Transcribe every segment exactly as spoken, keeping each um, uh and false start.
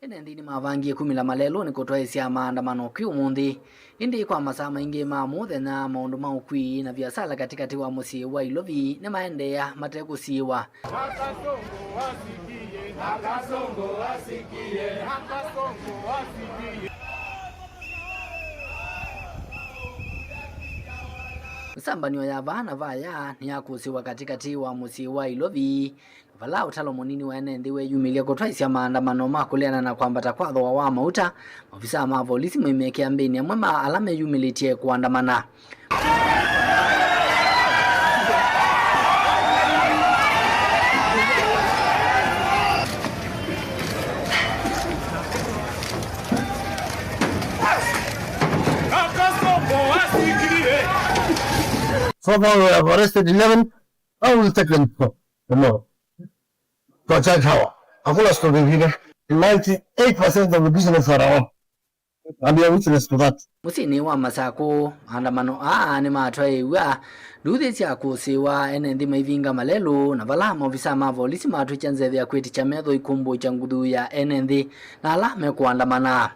Ene nthĩ nĩmavangie kumĩla malelũnĩ kũtwaĩsya maandamano kwĩ ũmũnthĩ. Ĩndĩ kwa masaa maingĩ ma mũthenya, maũndũ ma ũkui na viasala katĩkatĩ wa mũsyĩ wa Ilovi nĩmaendeea mate kũsiĩwa. Mĩsambanĩo ya vaa na vaya nĩyakũsĩwa katĩkatĩ wa mũsyĩ wa Ilovi, vala ũtalo mũnini wa ene nthĩ weyumĩlya kũtwaĩsya maandamano ma kũleana na kwambata kwa thooa wa mauta, maovisaa ma volisi maimekĩa mbĩnĩ amwe ma ala meyumĩlĩtye kũandamana. So far we have arrested eleven. How will take them for tomorrow? Kwa charge hawa. Hakuna story ingine. Ninety-eight percent of the business are our own. And we are witness to that. Mũsyĩnĩ wa Masakũ, maandamano aa nĩmatwaĩĩw'a nduthi sya kũsĩĩwa, ene nthĩ maivinga malelũ, na vala maovisaa ma volisi matwĩkya nzeve ya kwĩtĩkya metho ikũmbũũkya nguthu ya ene nthĩ na ala mekũandamana.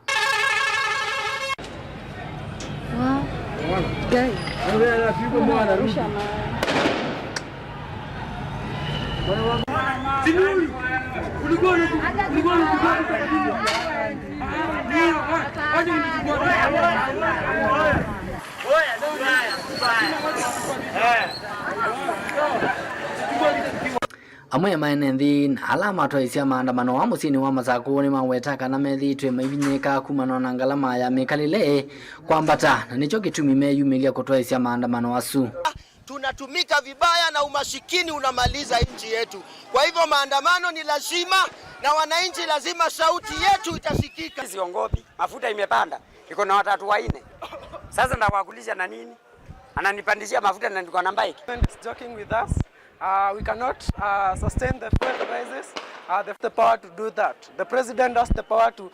Amwe ma ene nthĩ na ala matwaĩsya maandamano aa mũsyĩnĩ wa Masakũ nĩmaweta kana methĩĩtwe maivinyĩĩka kumana na ngalama ya mĩkalĩle kwambata, na nĩkyo kĩtumi meyumĩlya kũtwaĩsya maandamano asu. Tunatumika vibaya na umasikini unamaliza nchi yetu. Kwa hivyo maandamano ni lazima, na wananchi lazima sauti yetu itasikika. Siongopi, mafuta imepanda, iko na watatu wanne. Sasa ndawakulisha na nini? Ananipandishia mafuta na niko na bike. Government is joking with us. Uh, we cannot, uh, sustain the fuel prices. Uh, they have the power to do that. The president has the power to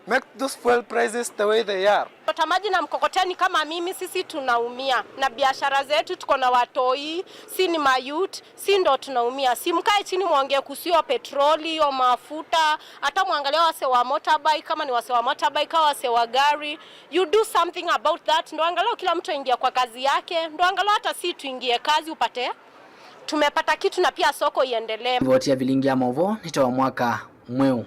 make those fuel prices the way they are. Chota maji na mkokoteni kama mimi, sisi tunaumia. Na biashara zetu, tuko na watoi, si ni mayouth, si ndo tunaumia. Si mkae chini mwongee kuhusu hiyo petroli, hiyo mafuta, hata mwangalie wase wa motorbike, kama ni wase wa motorbike au wase wa gari. You do something about that. Ndo angalau kila mtu aingia kwa kazi yake. Ndo angalau hata si tuingie kazi upate. Tumepata kitu na pia soko iendelee. Ripoti ya Vilingi ya Maũvoo nĩ ta wa mwaka mweũ.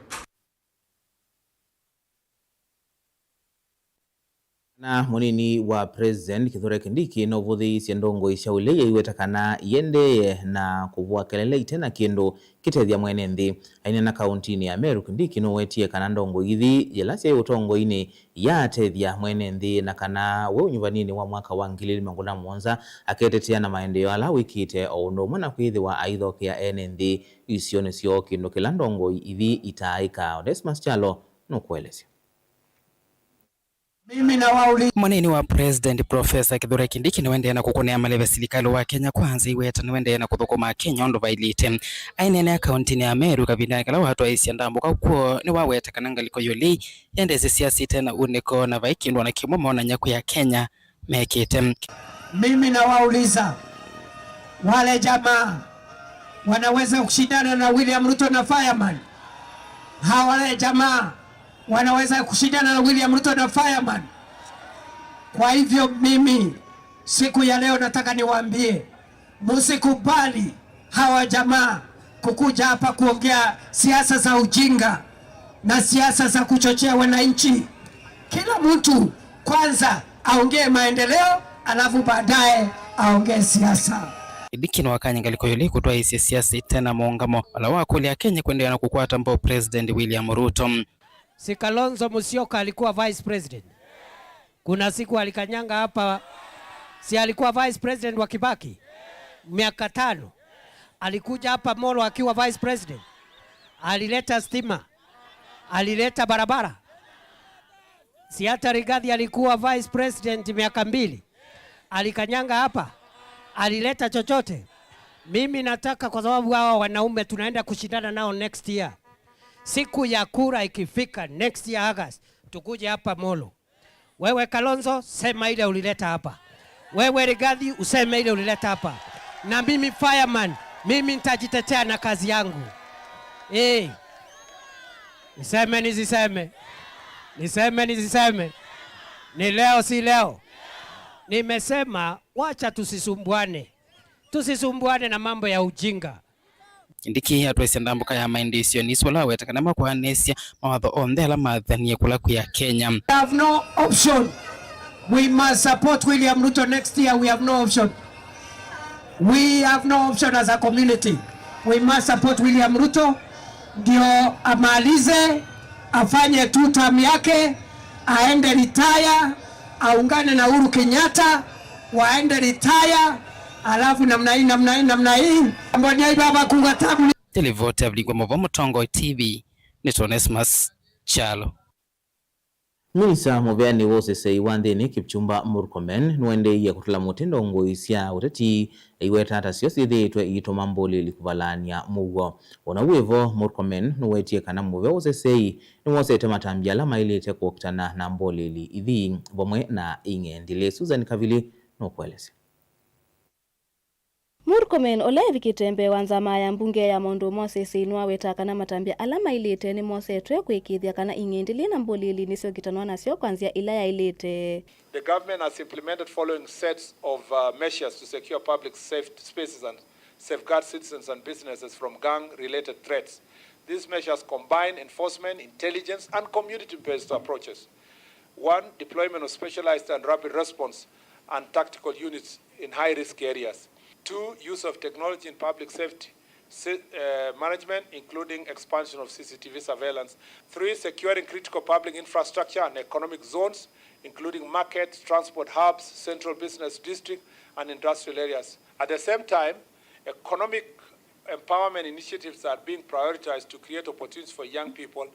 Na mũnini wa President Kithure Kindiki nũvũthĩĩisye ndongoi sya ũlei aiweta kana iendee na kũvũa kelele ite na kĩndũ kĩtethya mwene nthĩ. Aineena kauntinĩ ya Meru, Kindiki nũwetie kana ndongoi ithi yĩla syaĩ ũtongoinĩ yaatethya mwene nthĩ, na kana we ũnyuvaninĩ wa mwaka wa ngili ili mĩongo ĩlĩ na mũonza aketetea na maendeeo ala wĩkĩte, o ũndũ ũmwe na kwĩthĩwa aithokea ene nthĩ isionĩ syoo, kĩndũ kĩla ndongoi ithi itaaĩka. Onesmus Kyalo nũkũelesya. Mimi nawauliza. Mũnini wa President Professor Kithure Kindiki nĩwendeea na kũkũnĩa maleve silikalĩ wa Kenya Kwanza aiweta nĩwendeea na kũthũkũma Kenya ũndũ vailĩte. Aineenea kauntinĩ ya Meru kavindanĩ kala watwaĩsye ndambũka kw'o, nĩwaweta kana ngalĩko ya ũlei yendeesye siasa ite na unĩko na vai kĩndũ ona kĩmwe monany'a kwĩ Akenya mekĩte. Mimi nawauliza, wale jamaa wanaweza kushindana na William Ruto na Fireman? Hawa wale jamaa wanaweza kushindana na William Ruto na Fireman? Kwa hivyo mimi siku ya leo nataka niwaambie, msikubali hawa jamaa kukuja hapa kuongea siasa za ujinga na siasa za kuchochea wananchi. Kila mtu kwanza aongee maendeleo, alafu baadaye aongee siasa. Kindiki nĩwakany'a ngalĩko ya ũlei kũtwaĩĩsya siasa ite na maũngamo, vala wakũlya Akenya kwendeea na kũkwata mbau President William Ruto. Si Kalonzo Musyoka alikuwa vice president? Kuna siku alikanyanga hapa, si alikuwa vice president wa Kibaki miaka tano? Alikuja hapa Molo akiwa vice president, alileta stima, alileta barabara. Si hata Rigathi alikuwa vice president miaka mbili, alikanyanga hapa, alileta chochote? Mimi nataka, kwa sababu hawa wanaume tunaenda kushindana nao next year, siku ya kura ikifika next year August, tukuje hapa Molo. Wewe Kalonzo, sema ile ulileta hapa. Wewe Rigathi, useme ile ulileta hapa. Na mimi Fireman, mimi nitajitetea na kazi yangu. Eh. Niseme nisiseme? Niseme nisiseme? Ni leo si leo? Nimesema wacha tusisumbuane. Tusisumbuane na mambo ya ujinga. Kindiki atwaisye ndambũka ya maendeesyonĩ isu ala aweta kana makwaanĩsya mawatho onthe ala maathanie kũla kwĩ Akenya. We have no option. We must support William Ruto next year. We have no option. We have no option as a community. We must support William Ruto ndio amalize, afanye two term yake, aende retire, aungane na Uhuru Kenyatta, waende retire, alafu namna hii, namna hii, namna hii. Mbonyai baba kunga tabu. Nĩ livoti ya Vilingwa Mavo, Mũtongoi T V, nĩ Onesmus Kyalo. Minista mũveani wa ũseseĩ wa nthĩnĩ Kipchumba Murkomen nĩwaendeeie kũtala mũtĩ ndongoi sya ũteti, aiweta ta syo syĩthĩĩtwe iitũma mbũlĩĩli kũvalaany'a mũuo. O na wĩ vo, Murkomen nũwetie kana mũvea wa ũseseĩ nĩwosete matambya ala maĩlĩte kũkitana na mbũlĩĩli ithi vamwe na ing'endilĩ. Susan Kavili nũkũelesya. Murkomen, ũla evikĩte mbee wa nzama ya mbunge ya maũndũ ma ũseseĩ, nĩwaweta kana matambya ala maĩlĩte nĩmosetwe kũĩkĩĩthya kana ing'endilĩ na mbũlĩĩli nĩsyokitanwa nasyo kwa nzĩa ĩla yaĩlĩte. The government has implemented following sets of, uh, measures to secure public safe spaces and safeguard citizens and businesses from gang-related threats. These measures combine enforcement, intelligence, and community-based approaches. One, deployment of specialized and rapid response and tactical units in high-risk areas. Two, use of technology in public safety si-, uh, management, including expansion of C C T V surveillance. Three, securing critical public infrastructure and economic zones, including markets, transport hubs, central business district, and industrial areas. At the same time, economic empowerment initiatives are being prioritized to create opportunities for young people,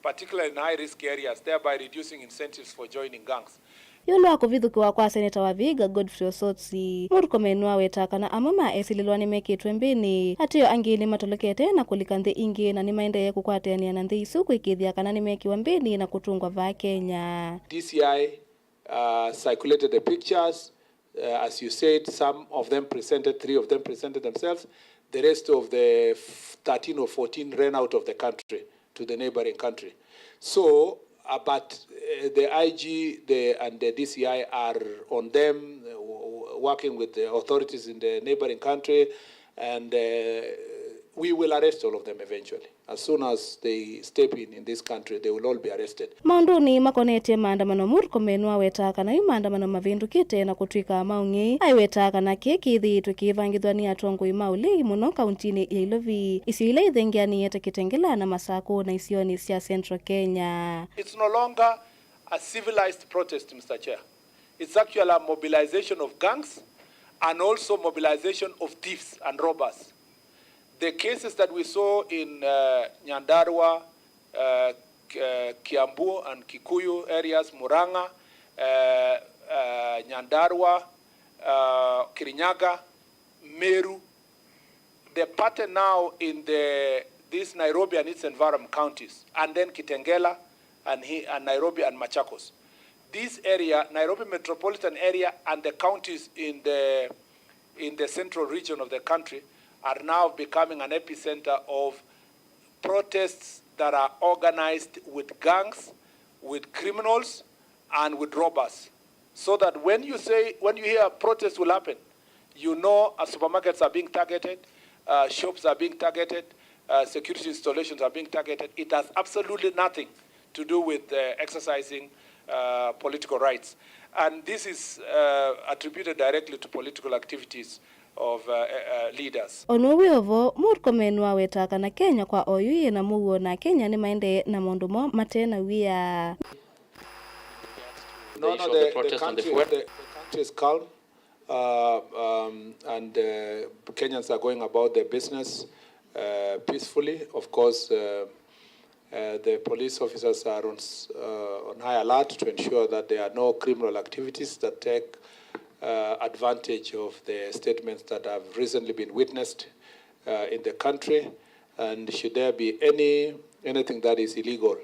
particularly in high-risk areas, thereby reducing incentives for joining gangs. Ĩũlũ wa kũvithũkĩwa kwa seneta wa Vihiga, Godfrey Osotsi, Murkomen nĩwaweta kana amwe ma esilĩlwa nĩmekĩtwe mbĩnĩ, ateo angĩ nĩmatolokete na kũlika nthĩ ingĩ na nĩmaendee kũkwatĩanĩa na nthĩ isu kũĩkĩĩthya kana nĩmekĩwa mbĩnĩ na kũtũngwa vaa Kenya. D C I, uh, circulated the pictures. Uh, as you said, some of them presented, three of them presented themselves. The rest of the f-, thirteen or fourteen ran out of the country to the neighboring country. So, uh, but, uh, the I G, the, and the D C I are on them, uh, w-, w-, working with the authorities in the neighboring country, and, uh, we will arrest all of them eventually. As soon as they step in, in this country, they will all be arrested. Maũndũnĩ makonetye maandamano, Murkomen nĩwawetaa kana yu maandamano mavĩndũkĩte na kũtw'ĩka ma ũng'ei. Aiwetaa kana kĩĩ kĩthĩĩtwe kĩivangĩthw'a nĩ atongoi ma ũlei mũno kauntinĩ ya Ilovi, isio ila ithengeanĩĩe ta Kitengela na Masakũ na isionĩ sya Central Kenya. It's no longer a civilized protest, Mister Chair. It's actually a mobilization of gangs and also mobilization of thieves and robbers. The cases that we saw in, uh, Nyandarua, uh, K-, uh, Kiambu and Kikuyu areas, Murang'a, uh, uh, Nyandarua, uh, Kirinyaga, Meru, the pattern now in the, these Nairobi and its environment counties, and then Kitengela and he-, and Nairobi and Machakos. This area, Nairobi metropolitan area and the counties in the, in the central region of the country are now becoming an epicenter of protests that are organized with gangs, with criminals, and with robbers. So that when you say, when you hear a protest will happen, you know, uh, supermarkets are being targeted, uh, shops are being targeted, uh, security installations are being targeted. It has absolutely nothing to do with, uh, exercising, uh, political rights. And this is, uh, attributed directly to political activities of, uh, uh, leaders. O na ũu wĩ o vo, Murkomen nĩwawetaa kana Kenya kwa oyu yĩ na mũuo, na Kenya nĩmaendee na maũndũ moo mate na wia. No, no, the, the country, the, the country is calm, uh, um, and, uh, Kenyans are going about their business, uh, peacefully. Of course, uh, Uh, the police officers are on s-, uh, on high alert to ensure that there are no criminal activities that take, uh, advantage of the statements that have recently been witnessed, uh, in the country. And should there be any, anything that is illegal,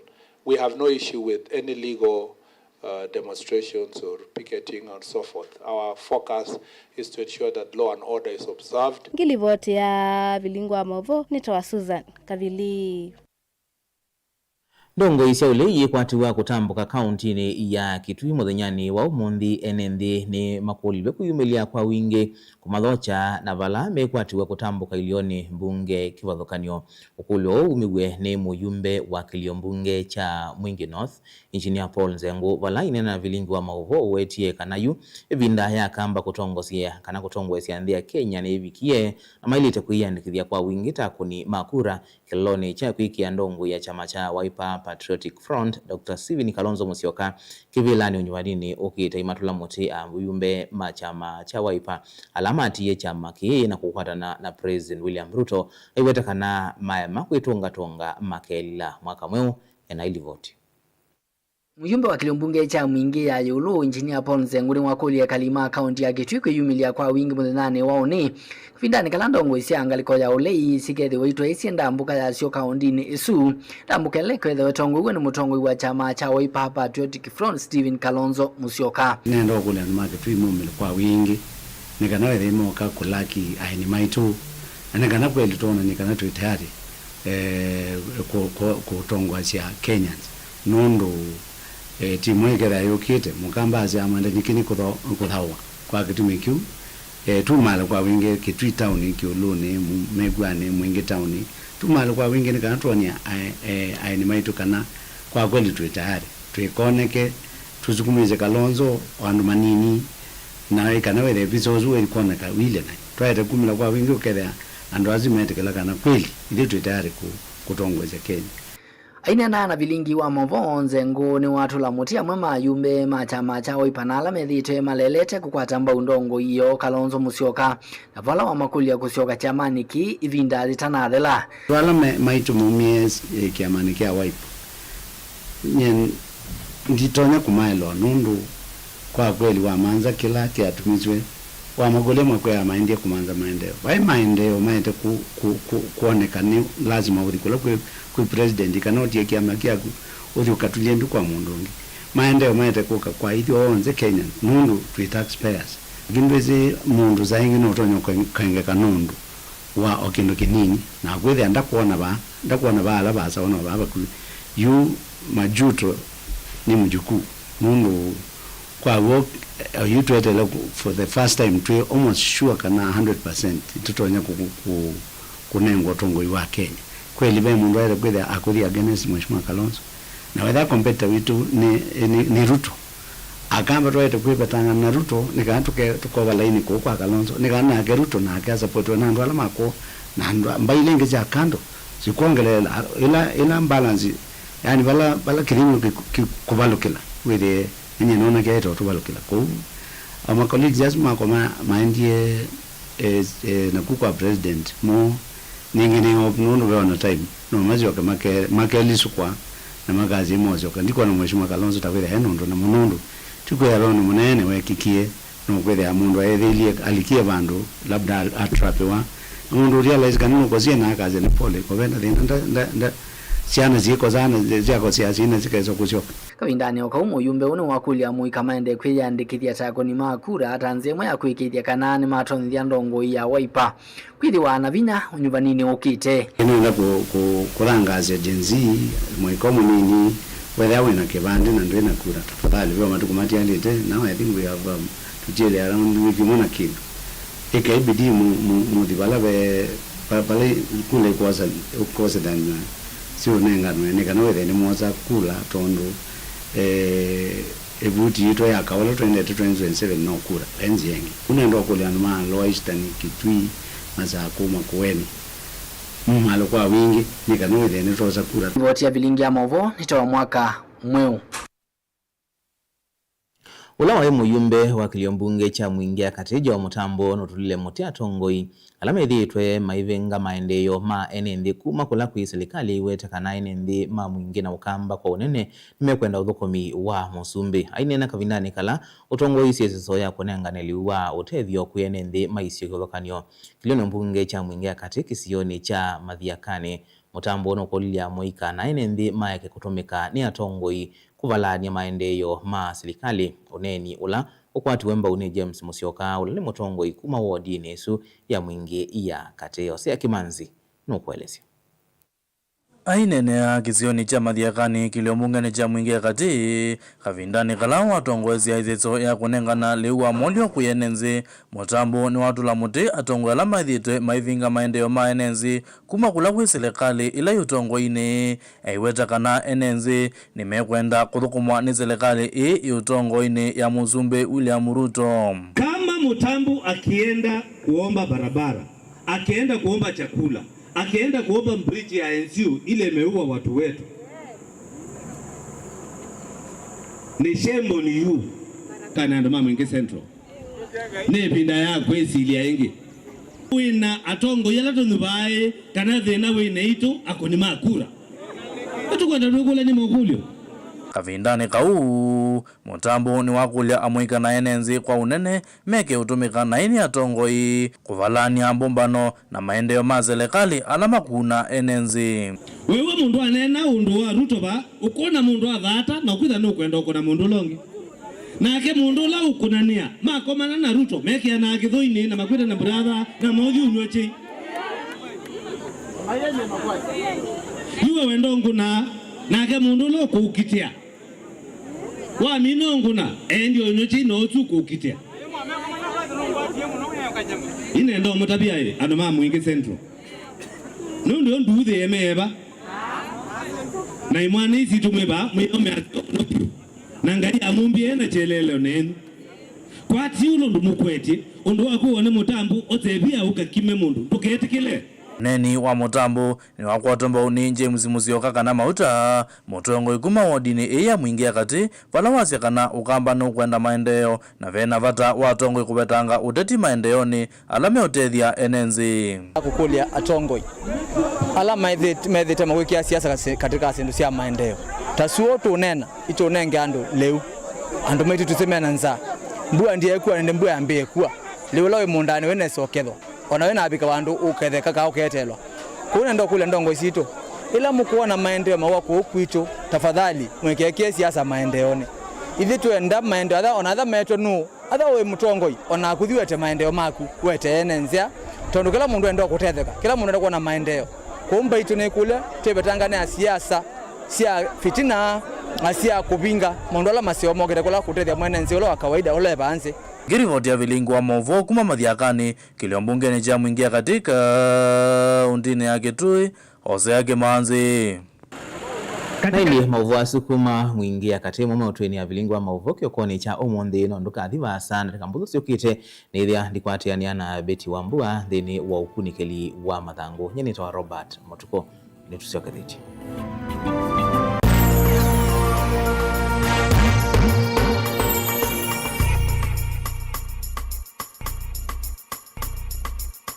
we have no issue with any legal, uh, demonstrations or picketing and so forth. Our focus is to ensure that law and order is observed. Ngilivoti ya Vilingu wa Movo, nĩtawa Susan Kavili. Ndongoi sya ũlei ikwatiwa kũtambũka kauntinĩ ya Kitui mũthenyanĩ wa ũmũnthĩ, ene nthĩ nĩ makũlilwe kwĩyumĩlya kwa wingĩ kũmathokya na vala mekwatiwa kũtambũka ilionĩ mbunge kĩvathũkany'o. Ũkũlyo ũũ umiw'e nĩ mũyumbe wa kĩlio mbunge kya Mwingi North, Engineer Paul Nzengũ, vala aineena na vilingi wa maũvoo ũwetie kana yu ĩvinda ya Kamba kũtongosya kana kũtongoesya nthĩ ya Kenya nĩyĩvikie, na mailĩte kwĩyĩandĩkĩthya kwa wingĩ ta akũni ma kura kĩlolonĩ kya kwĩkĩa ndongoi ya kyama kya Wiper Patriotic Front, Doctor Stephen Kalonzo Musyoka, kĩvĩlanĩ ũnyuvaninĩ ũkĩte aimatũla mũtĩ ayumbe ma kyama kya Wiper ala matiie kyama kĩĩ na kũkwatana na President William Ruto, aiweta kana maema kwĩtũngatũnga makelila mwaka mweũ. Ena ilivoti. Mũyumbe wa kĩlio mbunge kya Mwingi ya ĩũlũ, Engineer Paul Nzengũ, nĩwakũlya ekali ma kaunti ya Kitui kwĩyumĩlya kwa wingĩ mũthenyanĩ wa ũnĩ, kavindanĩ kala ndongoi sya ngalĩko ya ũlei sikethĩwa itwaĩsye ndambũka yasyo kauntinĩ ĩsu. Ndambũka ĩla ĩkwĩthĩwa ĩtongoew'e nĩ mũtongoi wa kyama kya Wiper Patriotic Front, Stephen Kalonzo Musyoka. Nenda ũkũlya andũ ma Kitui maumĩle kwa wingĩ nĩ kana wĩthĩe moka kũlaki aeni maitũ, na nĩ kana kweli twonany'e kana twĩ tayari, eh, kũ-, kũ-, kũtongoasya Kenyans. Nũndũ, eh, timu ĩkethĩa yũkĩte, Mũkamba asyaa mwenda nyiki nĩ kũtho-, kũthaũa. Kwa kĩtumi kĩu, eh, tumaale kwa wingĩ Kitui taoni, Kĩũlũnĩ, mu-, Mĩkwanĩ, Mwingi taoni, tumaale kwa wingĩ nĩ kana twonie ae-, eh, aeni maitũ kana kwa kweli twĩ tayari, twĩkoneke, tũsukumĩsye Kalonzo o andũ manini, na ĩ kana wĩthĩe visa ũsu wĩkwoneka wile naĩ. Twaete kumĩla kwa wingĩ ũkethĩa andũ asu metĩkĩla kana kweli ithyĩ twĩ tayari kũ-, kũtongoesya Kenya. Aineena na vilingi wa maũvoo, Nzengũ nĩwatũla mũtĩ amwe ma ayumbe ma kyama kya Wiper na ala methĩĩtwe malelete kũkwata mbau ndongoi yoo Kalonzo Musyoka, na vala wamakũlya kũsyoka kyamanĩ kĩĩ ĩvinda yĩtanathela. Andũ ala me-, maitũ maumie, eh, kyamanĩ kya Wiper, nyie nditonya kũmaelewa nũndũ kwa kweli wamanza kĩla kĩatumisye. Wamakũlya makwĩa maendie kũmanza maendeeo. Vai maendeeo maete ku-, ku-, ku-, kwoneka, nĩ lasima ũthi kũla kwĩ, kwĩ president kana ũtie kĩama kyaku ũthi ũkatulye ndu kwa mũndũ ũngĩ. Maendeeo maete kũka kwa ithyonthe Kenyans nũndũ twĩ taxpayers. Ĩngĩ ndwĩsĩ mũndũ saa ingĩ nũtonya ũkengeka nũndũ wa o kĩndũ kĩnini, na kwĩthĩa ndakwona vaa, ndakwona vaa ala vaasa ona vaa vakuvĩ. Yu majuto nĩ mjukuu, nũndũ kwa w'o, eh, yu tweteele ku-, for the first time, twĩ almost sure kana hundred percent tũtonya kũ-, kũ-, kũ-, kũnengwa ũtongoi wa Kenya. Kweli ve mũndũ aĩle kwĩthĩa akũthi against Mheshimiwa Kalonzo? Na wethĩa competitor witũ nĩ, nĩ, nĩ Ruto, Akamba twaĩte kwĩvetangana na Ruto nĩ kana tũke-, tũkova laini kũu kwa Kalonzo, nĩ kana nake Ruto nake asapotiwe na andũ ala ma kũu, na andũ a-, mbaĩ ila ingĩ sya kando sikwongeleela ila, ila balance, yani vala, vala kĩthimi kĩ-, kĩkũvalũkĩla, wĩthĩe nĩnyie nona kyaĩte ũtũvalũkĩla kũu. O ma colleagues asu makwa ma-, maendie, eh, eh, naku kwa president mo, nĩngĩ nĩ hope nũndũ ve ona time no masyoke make-, makelisũkwa na makasye mosyoka. Ndikwona Mheshimiwa Kalonzo ta kwĩthĩa e na ũndũ namo nũndũ ti kwĩthĩa ve ũndũ mũnene weekĩkie, no kwĩthĩa mũndũ aethĩilie alikie vandũ labda al-, atrapiwa. Na mũndũ ũrealize kana nũkosie na akasya nĩ pole, kovenda thĩna, nda, nda, nda, syana syĩkosaa na syakosea syana sikesa kũsyoka. Kavindanĩ o kau, mũyumbe ũũ nĩwakũlya amũika maendee kwĩyĩandĩkĩthya ta akũni ma kura ta nzĩa ĩmwe ya kũĩkĩĩthya kana nĩmatonyethya ndongoi ya Wiper kwĩthĩwa na vinya ũnyuvaninĩ ũkĩte. Nĩnenda kũ-, kũ-, kũthangaasya Gen Z, mũika mũnini, wethĩa wĩ na kĩvandĩ na ndwĩ na kura, tafadhali, ve matukũ matialĩte, now I think we have, um, tũtiele around wiki ĩmwe na kĩndũ. Ĩkai bidii mu-, mu-, mũthi vala ve, va-, vala kula ĩkwosa-, ĩkwosethany'a siũnenganwe, nĩ kana wĩthĩe nĩmwosa kula, tondũ, eh, ĩvuti yitũ ya kaũla twendete twenty twenty-seven no kura, ve nzĩa ĩngĩ. Ũu nenda ũkũlya andũ ma Lower Eastern, Kitui, Masakũ, Makueni, mumale kwa wingĩ, nĩ kana wĩthĩe nĩtwosa kura. Livoti ya vilingi ya maũvoo nĩ ta wa mwaka mweũ. Ũla waĩ mũyumbe wa kĩlio mbunge kya Mwingi ya Katĩ, Joe Mũtambo, nũtũlile mũtĩ atongoi ala methĩĩtwe maivenga maendeeo ma ene nthĩ kuma kũla kwĩ silikalĩ ĩiweta kana ene nthĩ ma Mwingi na Ũkamba kwa ũnene nĩmekwenda ũthũkũmi wa mũsumbĩ. Aineena kavindanĩ kala ũtongoeisye ĩseso ya kũnengane lĩu wa ũtethyo kwĩ ene nthĩ ma isio kĩvathũkany'o, kĩlionĩ mbunge kya Mwingi ya Katĩ kĩsionĩ kya Mathiakanĩ, Mũtambo nũkũlilye amũika na ene nthĩ maeke kũtũmĩka nĩ atongoi kũvalaany'a maendeeo ma silikalĩ. Ũneeni ũla ũkwatiwe mbau nĩ James Musyoka, ũla nĩ mũtongoi kuma wodinĩ ĩsu ya Mwingi ya Katĩ. Hosea Kimanzi nũkũelesya. Aineenea kĩsionĩ kya Mathiakanĩ kĩlio mbungenĩ kya Mwingĩ ya Katĩ, kavindanĩ kala watongoesya ĩthĩnzĩo ya kũnengana lĩu wa molyo kwĩ ene nzĩ, Mũtambo nĩwatũla mũtĩ atongoi ala methĩĩtwe maivinga maendeeo ma ene nzĩ kuma kũla kwĩ selekalĩ ĩla yĩ ũtongoinĩ. Aiweta kana ene nzĩ nĩmekwenda kũthũkũmwa nĩ selekalĩ ĩĩ yĩ ũtongoinĩ ya Mũsumbĩ William Ruto. Kama Mutambu akienda kuomba barabara, akienda kuomba chakula, akienda kuomba bridge ya N C U ile imeua watu wetu, ni shame on you, kana andũ ma Mwingĩ Central. Nĩ ĩvinda ya kwĩsilya ĩngĩ. Wĩna atongoi ala tũnyuvaa ĩ, kana thĩna wĩ naitũ akũni ma kura? Nĩtũkwenda twĩkũlany'e makũlyo. Kavindanĩ kau, Mũtambo nĩwakũlya amũika na ene nzĩ kwa ũnene meke ũtũmĩka naĩ nĩ atongoi kũvalany'a mbũmbano na maendeeo ma selekalĩ ala makuna ene nzĩ. Wĩw'a mũndũ aneena ũndũ wa Ruto va, ũkwona mũndũ athaata na ũkwĩtha nũkwenda ũkũna mũndũ ũla ũngĩ. Nake mũndũ ũla ũkũnanĩa makomana na Ruto, mekĩanaa kĩthũinĩ na makwĩtana brother na mauthi ũnyw'a kyei. Iwe wenda ũngũnaa, nake mũndũ ũla ũkũũkitĩa, wamina ũngũna, endi ũnyw'a kyei na ũsu ũkũũkitĩa. Inenda ũmũtavya ĩ, andũ ma Mwingĩ Central. Nũndũ nduuthĩe meeva. Na imwana isi tumĩva mwĩomea no piũ. Na Ngai amumbie na kyeleleo nenyu. Kwati ũndũ ndũmũkwetye, ũndũ wa kũwa nĩ Mũtambu ũtevia ũkakime mũndũ. Ndũketĩkĩle. Ũneeni wa Mũtambo nĩwakwatwa mbau nĩ James Musyoka kana Mauta, mũtongoi kuma wodinĩ ĩĩ ya Mwingĩ ya Katĩ, vala wasya kana Ũkamba nũkwenda maendeeo, na vena vata wa atongoi kũvetanga ũteti maendeonĩ ala meũtethya ene nzĩ. Kũkũlya atongoi ala methĩt-, methĩte mawĩkĩa siasa kasi-, katika syĩndũ sya maendeeo. Ta suo tũũneena, itũnenge andũ lĩu. Andũ maitũ tũsĩ mena nzaa. Mbua ndyeekua, nĩndĩ mbua yambĩĩe kua. Lĩu ũla wĩ mũũndanĩ wĩnesa ũkethwa. O na wĩnavika vandũ ũketheka kana ũkeetelwa. Kwoou nenda ũkũlya ndongoi sitũ, ĩla mũkwona maendeeo mawa kũu kwitũ, tafadhali mwĩkekĩe siasa maendeonĩ. Ithyĩ twenda maendeeo, atha, o na atha metwe nũũ, atha wĩ mũtongoi, o naku thi wete maendeeo maku, wete ene nzĩa, tondũ kĩla mũndũ enda kũtetheka, kĩla mũndũ enda kwona maendeeo. Kwoou mbaitũ nĩkũlya, twĩvetangane na siasa sya fitina na sya kũvinga maũndũ ala maseo mokĩte kũla kũtethya mwene nzĩ ũla wa kawaida ũla e vaa nzĩ. Ngĩrivoti ya Vilingi wa Maũvoo kuma Mathiakanĩ, kĩlio mbungenĩ kya Mwingĩ ya Katĩ kaũntĩnĩ ya Kitui, Hosea Kĩmanzi. Na ĩndĩ maũvoo asu kuma Mwingĩ ya Katĩ, mo maũtwĩnĩ ya Vilingi wa Maũvoo kĩokonĩ kya ũmũnthĩ, no ndũkathi vaasa ndatĩka mbũthũ syũkĩte, nĩthĩa ndikwatĩanĩa na Betty Wambua nthĩnĩ wa ũkunĩkĩli wa mathangũ. Nyie nĩtawa Robert Mũtukũ. Nĩtũsyokethĩtye.